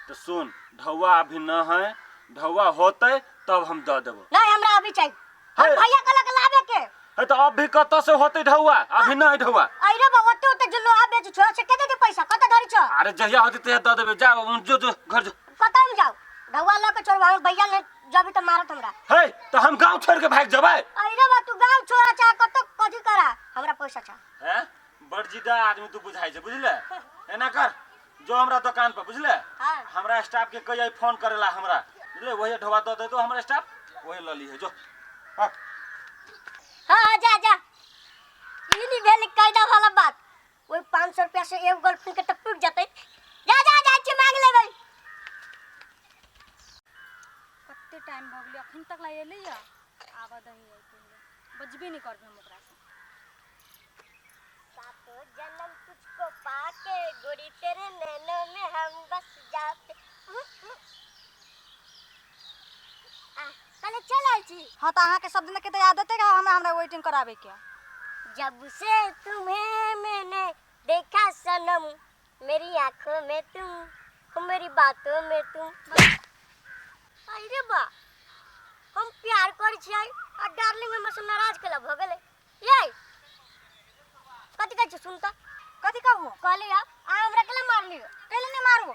तो सुन ढौआ अभी न है, ढौआ होते तब हम the देबो। नहीं हमरा अभी चाहिए, हम भैया कहलक लाबे के। है तो अब भी कत से होते ढौआ? अभी न है ढौआ। अरे बा ओते ओते जो लोहा बेच छो से के दे पैसा कत धरी छो? अरे जहिया होते तहिया the देबे। जा जो जो घर जो। कत हम जाऊ ढौआ ल के छोड़बा हमर भैया ने जबी त मारत हमरा। हे तो हम गांव छोड़ के भाग जबै? अरे बा तू गांव छोड़ा चाहे कत कथी करा हमरा पैसा चाह। हैं बड़ जिद्दा आदमी तू बुझाइ छै बुझले। एना कर जो हमरा दुकान पर बुझले। हां हमरा स्टाफ के कहिया फोन करेला हमरा बुझले, वही ढौआ the they तो हमरा स्टाफ वही ल ली है जो। हां हां जा जा ई नी भेल कायदा वाला बात। ओई 500 रुपया से एगो गर्लफ्रेंड के टूट जतै। जा जा जा छी मांग लेबै। कते टाइम भ गेलै अखन तक ला एलै या आबऽ दही अइते बजबे नहीं करबै हम ओकरा से। सातो जन्म तुझको पाके गोरी तेरे नैनों में हम बस जाते। कल चल आइ छी। हाँ तो अहाँ के सब दिन के तो आदते रहा हमरा हमरा वेटिंग करावे के। जब से तुम्हें मैंने देखा सनम मेरी आंखों में तुम मेरी बातों में तुम। अरे बा हम प्यार कर छियै आ डार्लिंग हमर से नाराज केला भऽ गेलै। यै कथी कहै छी सुन तऽ। कथी कहू? कहली आ अहाँ हमरा केला मारलियो? कैले नहि मारू?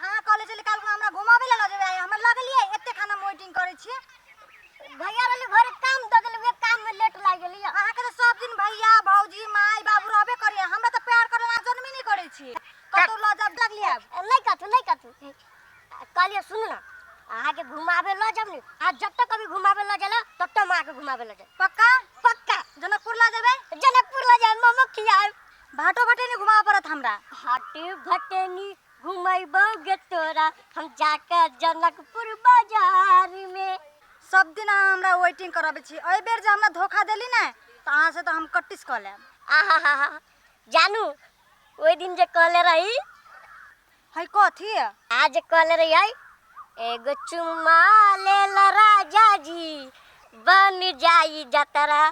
अहाँ कॉलेज निकाल के हमरा घुमाबै लए लऽ जेबै, आइ हमरा लगलियै एते खाना हम वेटिंग करै छियै। भैया रहले घरे काम दऽ देले, उहे काम में लेट लागि गेली। अहाँके तऽ सब दिन भैया भौजी माय बाबू रहबे करियै, हमरा तऽ प्यार करे अहाँ जनमे नहि करै छी। कतौ लऽ जाब लगलियै आब। नहि कथू नहि कथू। कहलियै सुनू ना, अहाँके घुमाबे लऽ जाब ने, अहाँ जतऽ कभी घुमाबे लऽ जाला ततऽ हम अहाँके घुमाबे लऽ जाब। पक्का? पक्का। जनकपुर लऽ जेबै? जनकपुर लऽ जाब, मोमो खियाएब। भाटो भटेनी घुमाबऽ पड़त हमरा। हाटे भटेनी घुमैबौ गे तोरा हम जाके जनकपुर बाजार में। सब दिन अहाँ हमरा वेटिंग कराबै छी, एहि बेर जे हमरा धोखा देली ने तऽ अहाँ से तऽ हम कट्टिस कऽ लेब। आहा हा हा जानू ओहि दिन जे कहले रही है कथी? आज कहले रही एगो चुम्मा लेल राजा जी बन जाई जतरा।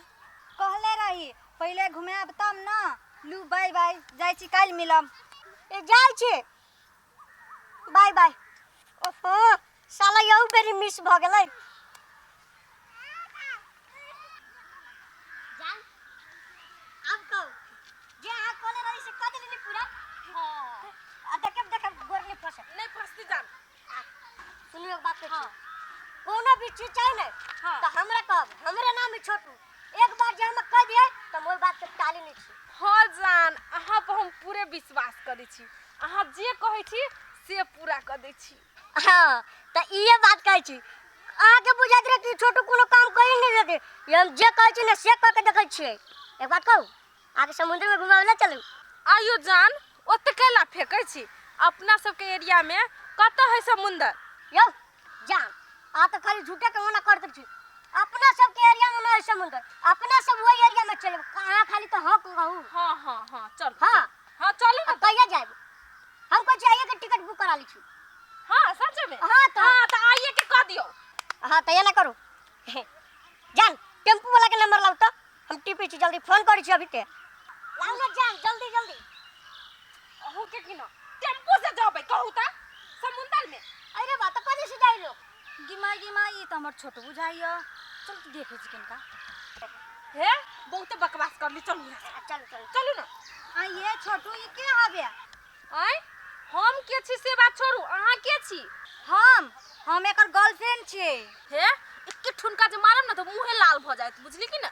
कहले रही पहिले घुमायब तब न। लू बाय बाय, जाइ छी काल्हि मिलब। ए जाइ छी, बाय बाय। ओहो साला यहू बेरी मिस भऽ गेलै। जान आब कहू जे अहाँ कहले रही से कऽ देली ने पूरा? हाँ। आ देखब देखब गोर नहि फंसत। नहीं फंसती जान। सुनियो एक बात कहै छी, कोनो भी चीज चाही ने तऽ हमरा कहब, हमरे नाम है छोटू। एक बार जे हम कह दिए तऽ हम ओहि बात के टाली नहि छी। हाँ जान, अहाँ पर हम पूरे विश्वास करै छी, अहाँ जे कहै छी से पूरा कऽ दै छी। हाँ तऽ इहे बात कहै छी, अहाँके बुझाइत रहै कि छोटू कोनो काम करि नहि देतै, ई हम जे कहै छी ने से कऽ के देखै छियै। एक बात कहू, अहाँके समुद्रमे घुमाबै लए चलू? आइयो जान, ओते कैला फेकै छी? अपना सबके एरिया में कतऽ है समुंदर? यौ जान, अहाँ तऽ खाली झूठे के मना करैत छी। अपना सबके एरिया में नहीं है समुंदर, अपना सब वही एरिया में चलब, अहाँ खाली तऽ हाँ कहू। हाँ हाँ हाँ चलू। हाँ। हाँ चलू ना। कहिया जायब? हम कहै छी आइए के टिकट बुक करा लै छी। हाँ सच में? हाँ तऽ। हाँ तऽ आइए के कह दियौ। हाँ तऽ एना करू जान, टेम्पू वाला के नंबर लाउ तऽ हम टिपै छी, जल्दी फोन करै छी अभी ते। लाउ ना जान, जल्दी जल्दी। अहूँ के की ना टेम्पू से जाबै कहू तऽ समुंदर में? अरे बा तऽ कथी से जाइ लोग? गिमा गिमा ई तऽ हमर छोटू बुझाइया, चल तऽ देखै छी कनिका। हे बहुते बकवास करली, चलू यहाँ से। चलू चलू चलू ना। आ ये छोटू ई के हबे? आँय हम के छी से बात छोड़ू, अहाँ के छी? हम एकर गर्लफ्रेंड छियै। हे एके ठुनका जे मारब ना तऽ मुँहे लाल भऽ जायत, बुझली कि ना?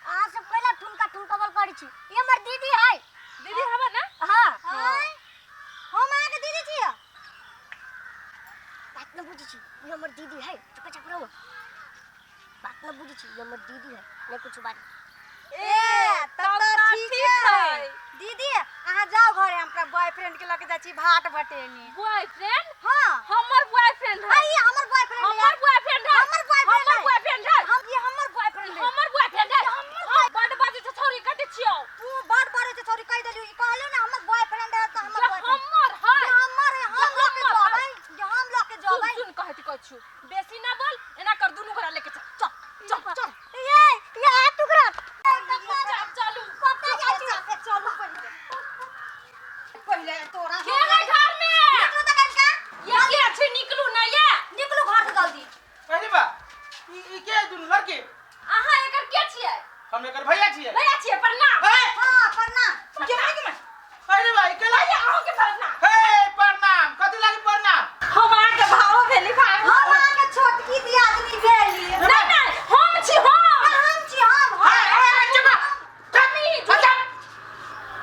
अहाँ सब कैला ठुनका ठुनकबल करै छी? ई हमर दीदी है। दीदी हबे ना? हाँ। आँय हम अहाँके दीदी छियै? बात न बुझै छी, ई हमर दीदी है, चुपचाप रहू। बात न बुझै छी, ई हमर दीदी है, नहीं कुछ बात। ए तब तब तऽ तऽ ठीक ठीक है है। दीदी, अहाँ जाउ घरे, हम अपना बॉयफ्रेंड के लऽ के जाइ छी भाट भटेनी। बॉयफ्रेंड? हाँ। हमर बॉयफ्रेंड है। ई हमर बॉयफ्रेंड है। हमर बॉयफ्रेंड है। हमर बॉयफ्रेंड हमर है। बॉयफ्रेंड है। हम ई हमर बॉयफ्रेंड है। हमर बॉयफ्रेंड है। हमर बड बाजै छै छोरी, कथी छियौ? तू बड बड़े छै छोरी, कहि देलियौ। ई कहलियौ ने हमर बॉयफ्रेंड है तऽ हमर जे बॉयफ्रेंड। हमर है। जे हमर है, हम जे लऽ के हमर है। जेबै, जे हम लऽ के सुन जेबै। सुन कहैत कहै छियौ, बेसी ना बोल, एना कर दुनू गोरा लेके चल चल चल चल। ये ये हाथ टुकड़ा। चल चलू। कतऽ जाइ छी? चलू पहिले पहिले तोरा के है घर में? निकलू तऽ कनिका। ये के छै? निकलू ना, ये निकलू घर से जल्दी। अरे बा ई के दुनू लड़की? अहाँ एकर के छियै? हम एकर भैया छियै। भैया छियै? प्रणाम। हे! हाँ प्रणाम। के भाई के मैं? अरे भाई के भैया अहूँ के प्रणाम। हे प्रणाम। कथी लागी प्रणाम? हम अहाँके भावो भेली भाव। हम अहाँके छोटकी दियादनी भेली। नहीं नहीं हम छी हम। हम छी हम। हे हे चुप तमीज। चुप।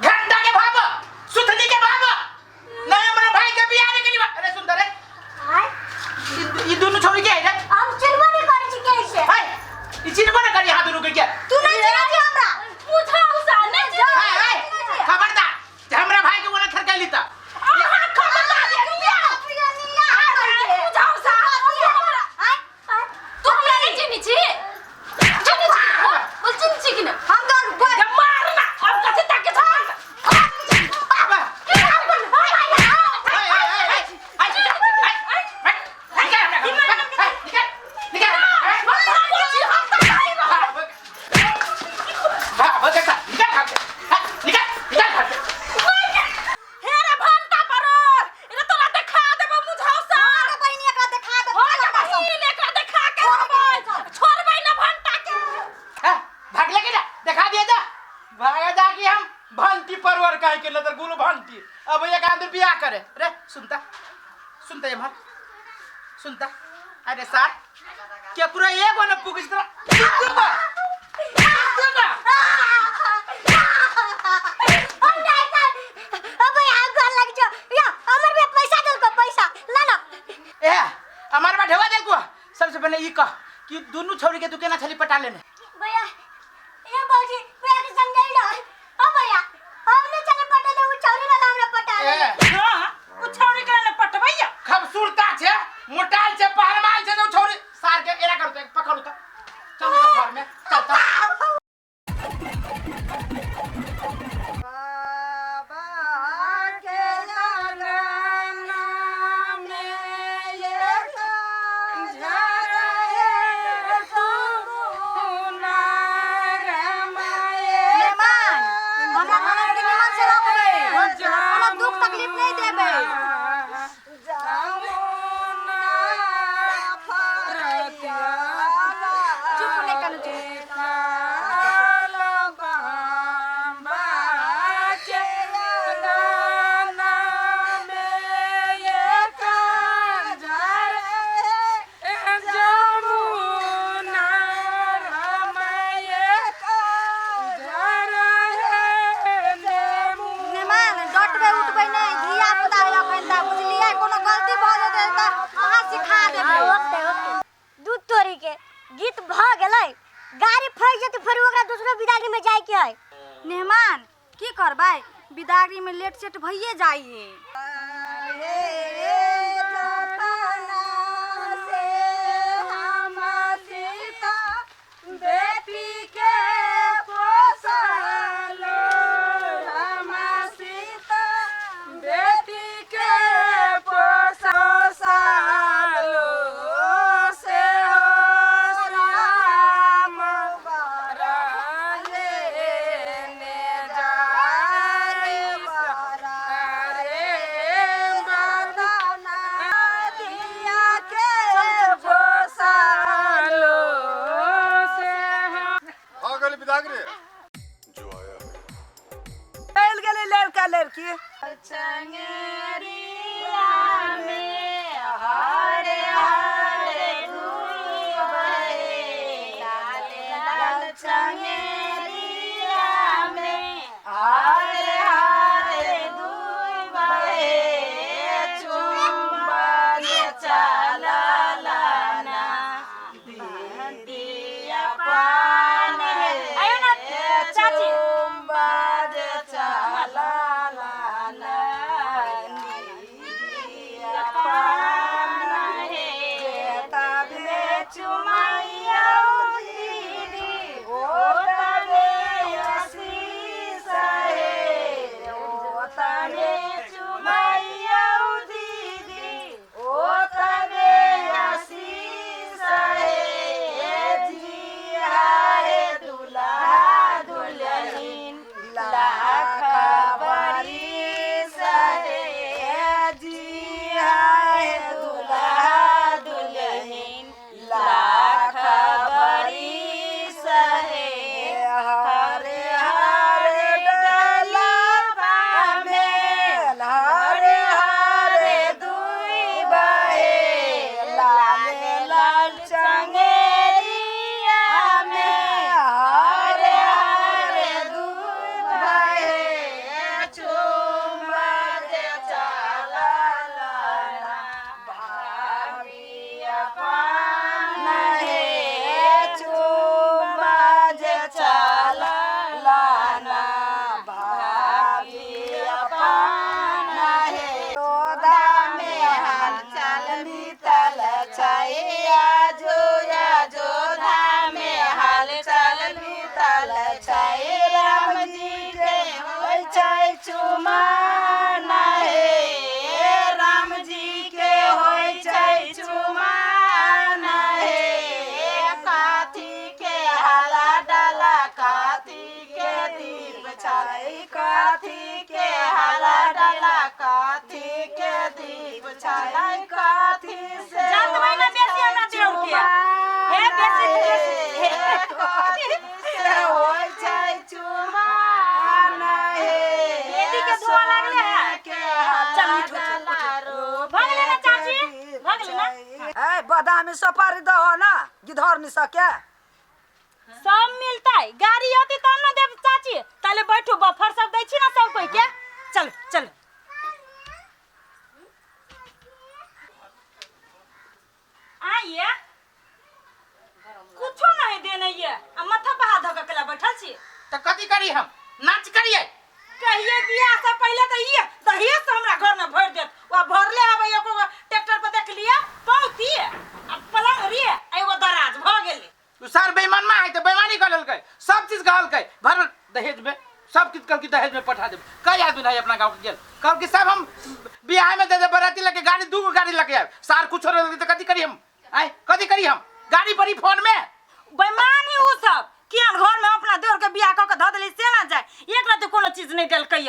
घंटा के भाव सुथनी के भाव नहीं, हमरा भाई के बियाह नहीं केली। अरे सुंदर रे, आँय? ई दुनू छोरी के है रे? हम चिन्हबो नहि करै छी के से। हे ई चिन्हबो न करी यहाँ दुनू के क्या? तू नहीं चिन्है छी हमरा। पूछा उसा नहीं हे हे खबरदार, जे हमरा भाई के बोला खरकैली त। लुब्बर काहे के लदर गुलो भंटी अब एक आदमी बियाह करे रे। सुनता सुनता एमहर सुनता। अरे सार केकरो एगो न पुगिस तोरा दुगो दुगो। हम नहीं कर अब यहाँ घर लग जो या हमर भी पैसा देलको पैसा ला ना। ए हमार बा ढेवा देलको। सबसे पहले ई कह कि दुनू छौरी के तू केना छली पटा लेने। भैया ए भौजी भैया के समझाई ना। ओ भैया हम नहीं चले पटेले उ छौरी वाला हमरा पटा ले। ए हां उ छौरी के ने पटबैया। खबसूरता छे मोटाल छे पहलवान छे जो छौरी सार के एरा करते पकड़ू त चल तो घर में चल त। मेहमान हमरा ननद के निमन से रखबै, कोनो दुख तकलीफ नहीं देबै। चुप नहीं करू चुप। मेहमान डटबै उठबै नहीं, धिया पुता है अखन तक बुझलियै, कोनो गलती भऽ जेतै तऽ अहाँ सिखा देबै। ओके ओके दूध तोरी के गीत भ गेलै, गाड़ी फंस जेतै फेर ओकरा दूसरो बिदागरी में जाय के है। मेहमान की करबै, बिदागरी में लेट सेट भइए जाइ है। आ गेल बिदागरी। चलि गेलै लड़का लड़की। आयो ना चाची। जानतबै ना बेसी हमरा देउर के हे बेसी हे बेदी बादामी सुपारी दहो ना गिधर नि सके सब मिलतै। गाड़ी होती तब ना देब चाची। ताले बैठू बफर सब दै छी ना सब कोई के। चल चल आइए कुछो नहीं देने ये आ माथा पर हाथ धक के बैठल छी। त कथी करी हम नाच करिए कहिए बियाह से पहले त ये दहिए से हमरा घर में भर देत। वा भरले आबै एको ट्रैक्टर पर देख लिया पौती आ पलंग रे एगो दराज भ गेलै। तू सर बेईमान मा है त बेईमानी कर लेलकै सब चीज कहलकै भर दहेज में सब चीज कहल कि दहेज में पठा देब। कई आदमी रहे अपना गांव के गेल कहल कि सब हम बियाह में दे दे बराती लके गाड़ी दूगो गाड़ी लके आब सार कुछ रह त कथी करी हम आय कथी करी हम गाड़ी पड़ी फोन में। बेईमान ही उ सब कियान घर में अपना देवर के बियाह क के ध देली से ना जाए एक रात कोनो चीज नहीं देलकै।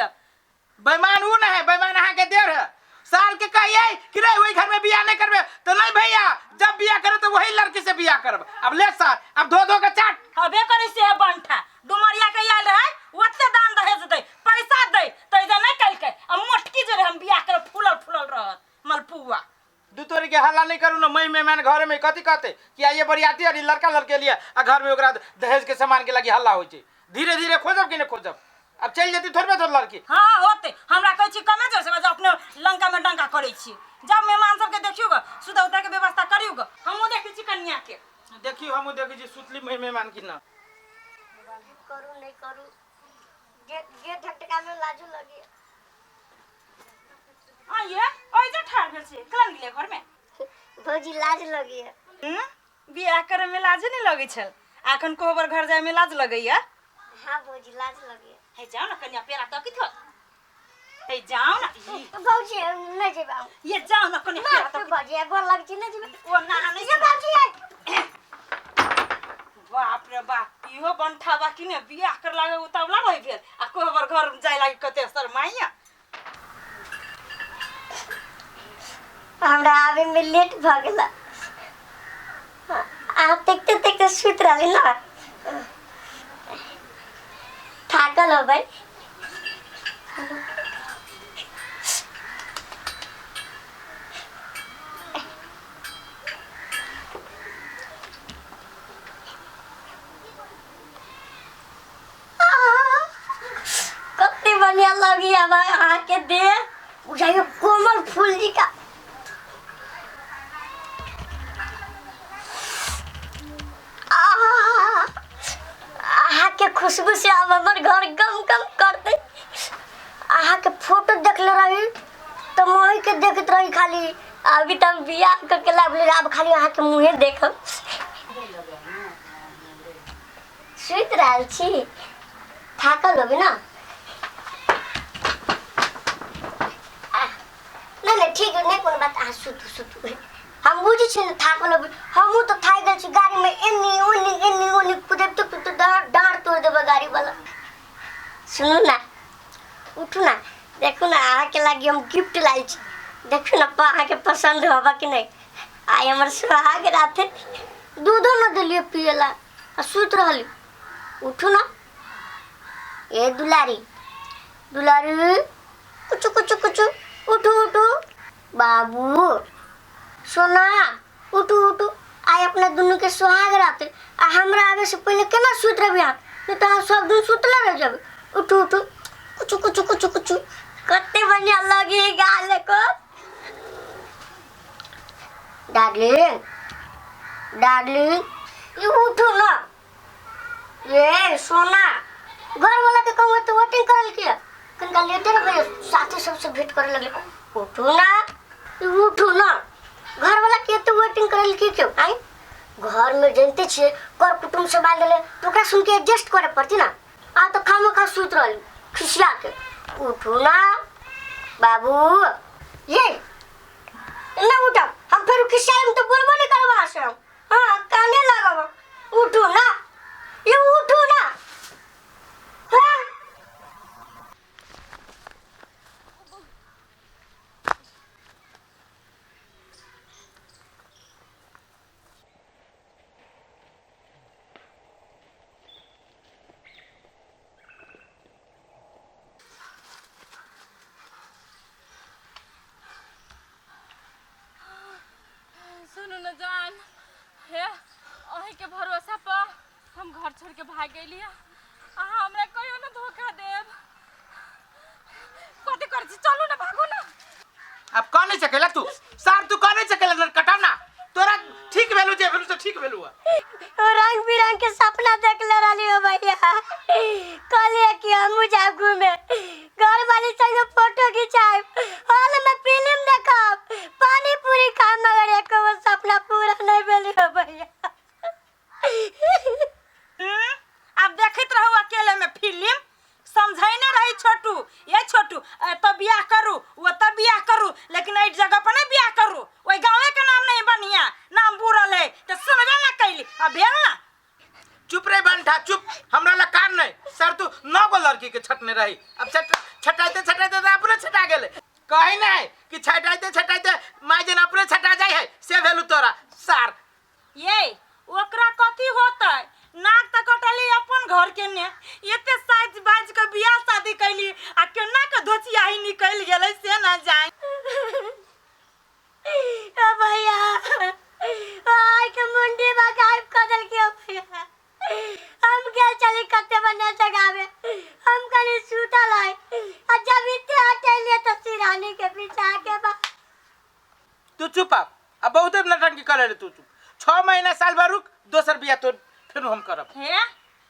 बेईमान उ न है बेईमान अहाँ के देवर है। साल के कहिए कि रे वही घर में बियाह नहीं करबे तो नहीं भैया जब बियाह करे तो वही लड़की से बियाह करब। अब ले साल अब धो धो के चाट हबे करे से बंठा डुमरिया के आयल रहे ओते दान दहेज दे पैसा दे तैजा नहीं कलकै। अब मोटकी जे हम बियाह कर फूलल फूलल रहत मलपुआ। दू तोरी के हल्ला नहीं करू ना मई मेहमान घर में कथी कहते कि आइए बरियाती और लड़का लड़के लिए आ घर में ओकरा दहेज के सामान के लगी हल्ला होइ छै। धीरे धीरे खोजब कि नहीं खोजब अब चल जती थोड़बे थोड़ लड़की। हां होते हमरा कहै छी कमे जोर से बस अपने लंका में डंका करै छी। जब मेहमान सबके देखियो ग सुधा उता के व्यवस्था करियो ग। हमहु देखै छी कन्या के देखियो हमहु देखै छी सुतली मई मेहमान की ना करू नहीं करू जे जे झटका में लाजू लगी। आ ये ओइ जे ठार भेल छी कलन गेले घर में भौजी लाज लगी। बियाह करे में लाज नहीं लगै छल आखन कोबर घर जाय में लाज लगैया। हां भौजी लाज लगी। हे जाओ ना कन्या पेरा तकित हो हे जाओ ना भौजी नहीं जेबा ये जाओ ना कन्या पेरा तकित भौजी गोर लग छी नहीं जेबा ओ ना नहीं ये भौजी। बाप रे बाप इहो बंठा बा कि ने बियाह कर लागे उतावला रहि भेल आ कोबर घर जाय लागे कते शरमाइया। हमरा आवे में लेट भ गेला आ देखते देखते सुत रहली ना थाकल हो भाई। कत्ते बढ़िया लगी अब आके दे बुझाइयो कोमल फूल जी का। के खुशबू से अब हमर घर गम गम कर दे। अहाँ के फोटो देखले रही तो मोही के देखत रही खाली अभी तो हम बियाह करके लाबले अब खाली अहाँ के मुँहे देखब। सुति रहल छी थाकल होबे ना। नहीं नहीं ठीक है नहीं कोनो बात अहाँ सुतू सुतू हम बुझै छी ने थाकल होबे हमहूँ तो थाकि गेल छी गाड़ी में एन्नी ओन्नी एन्नी ओन्नी कुदैत कुदैत डाँड़ तोड़ देबै गाड़ी वाला। सुनू ना उठू ना देखू ना अहाँके लागी हम गिफ्ट लायल छी देखू ना अहाँके पसंद होबा कि नहीं। आइ हमर सुहाग रात है दूधो न देलियै पिए ला आ सुति रहली। उठू ना ए दुलारी दुलारी कुचु कुचु कुचु उठू उठू बाबू सोना उठू उठू आइ अपना दुनू के सुहाग रात आ हमरा आवे से पहले केना सुति रहबै अहाँ नहीं तो अहाँ सब दिन सुतले रह जेबै। उठू उठू कुचु कुचु कुचु कुचु कते बढ़िया लगी गाल को। डार्लिंग डार्लिंग ये उठू ना ये सोना घर वाला के कहूँ तो वेटिंग करल किया कनका लेटे रह साथी सबसे भेंट करे लगले। उठू ना उठू ना घर वाला के तो वेटिंग करल की क्यों आई घर में जानते छियै कर कुटुंब से बाल देले तो ओकरा सुन के एडजस्ट करे पड़ती ना। आ तो खामो खा सुत रहल खिसिया के। उठू ना बाबू ये ना उठा हम फिर खिसियाम तो बोलबो नहीं करबा से हम। हां काने लागब उठू ना ये उठू ना। हां सुनू न जान छोड़ के भाग गेली। अहाँ हमरा कहियो ना धोखा देब। कथी करै छी? चलू ना, भागू ना। अब कह नहीं सकेला तू सार, तू कह नहीं सकेला नरकटाना। तोरा ठीक भेलू जे भेलू तो ठीक भेलू। रंग बिरंग के सपना देखले रहली हो भैया। कहलिए कि हमहू जाब घूमे, घर वाली संगे फोटो खिंचाएब, हॉल में फिल्म देखब, पानी पूरी खाब, मगर एको गो सपना पूरा नहीं भेल हो भैया। अब देखैत रहू अकेले में फिल्म। समझैने रही छोटू, ये छोटू एतऽ बियाह करू ओतऽ बियाह करू, लेकिन एहि जगह पर नहीं बियाह करू, ओहि गाँवे के नाम नहीं बढ़िया, नाम बुरल है, तो सुनबे ना कैली आ भेल ना। चुप रे बंठा चुप, हमरा ला कान नहीं सर। तू 9 गो लड़की के छटने रही, अब छटाइते छटाइते तो अपने छटा गेले। कही नहीं कि छटाइते छटाइते माय जन अपने छटा जाय है, से भेलू तोरा सार। ये ओकरा कथी होतै? नाक त कटली अपन घर के ने, एते साइज बाज के बियाह शादी कैली आ केना के धोचियाही निकलि गेलै से ना जाय। ओ भैया आई के मुंडी बगाइब कर देलकै ओ भैया। हम गेल चली कते बने जगावे, हम कनी सुतल है आ जब इते हटेलिए तो सिरानी के पीछा के बा। तू चुप आप, अब बहुत नटंकी करे रे तू चुप। 6 महीना साल भर रुक, दोसर बियाह तो फिर हम करब। हे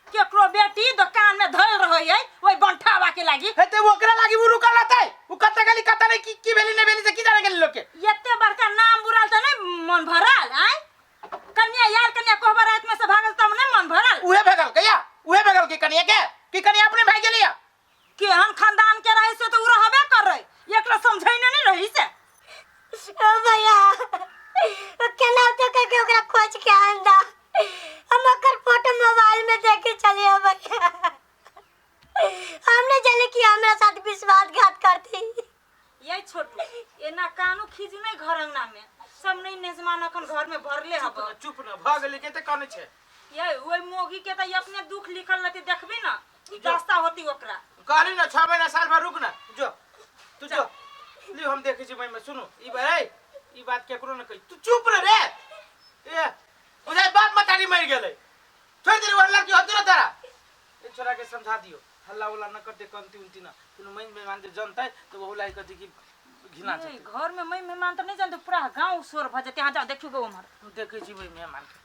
केकरो बेटी दुकान में धइल रहै है ओइ बंठावा के लागी। हे ते ओकरा लागी उ रुकल रहतै, उ कत गेली कत नहीं, की भेली नहीं भेली से की जाने गेली लोग के। एते बड़का नाम बुराल त नहीं मन भरल आय। कन्या यार कन्या कोहबर रात में से भागल तब नहीं मन भरल। उहे भगल कहिया, उहे भगल की कन्या के की कन्या अपने भाग गेली। केहन खानदान के रही से तो उ रहबे करै, एकरा समझैने नहीं रही से। ओ भैया केना तो के ओकरा खोज के आंदा, हम ओकर फोटो मोबाइल में देखे चलिए भैया। हमने जाने कि हमरा साथ विश्वासघात करती। ये छोटू एना कानू खींचू नहीं घर अंगना में, सब नहीं नेजमान अखन घर में भरले हब। चुप न भ गेली के ते काने छे। ये ओइ मोगी के त अपने दुख लिखल रहती देखबी ना रास्ता होती ओकरा। कहली ना 6 महीना साल भर रुक ना, जो तू जो लियो हम देखे छी मैं। सुनो ई भाई ई बात केकरो न कही, तू चुप रह रे। ए बुझाय बाप मतारी मर गेलै, छोड़ दे वो लड़की होती ना तारा। ए छोरा के समझा दियो, हल्ला उल्ला न करते कंती उनती ना, कोनो मैं मेहमान जे जनतै तो बहु लाई कथी की घिना छै। घर में मैं मेहमान त नहीं जानते, पूरा गांव शोर भ जेतै। यहाँ जाओ देखियो गो उम्हर देखै छी मैं मेहमान के।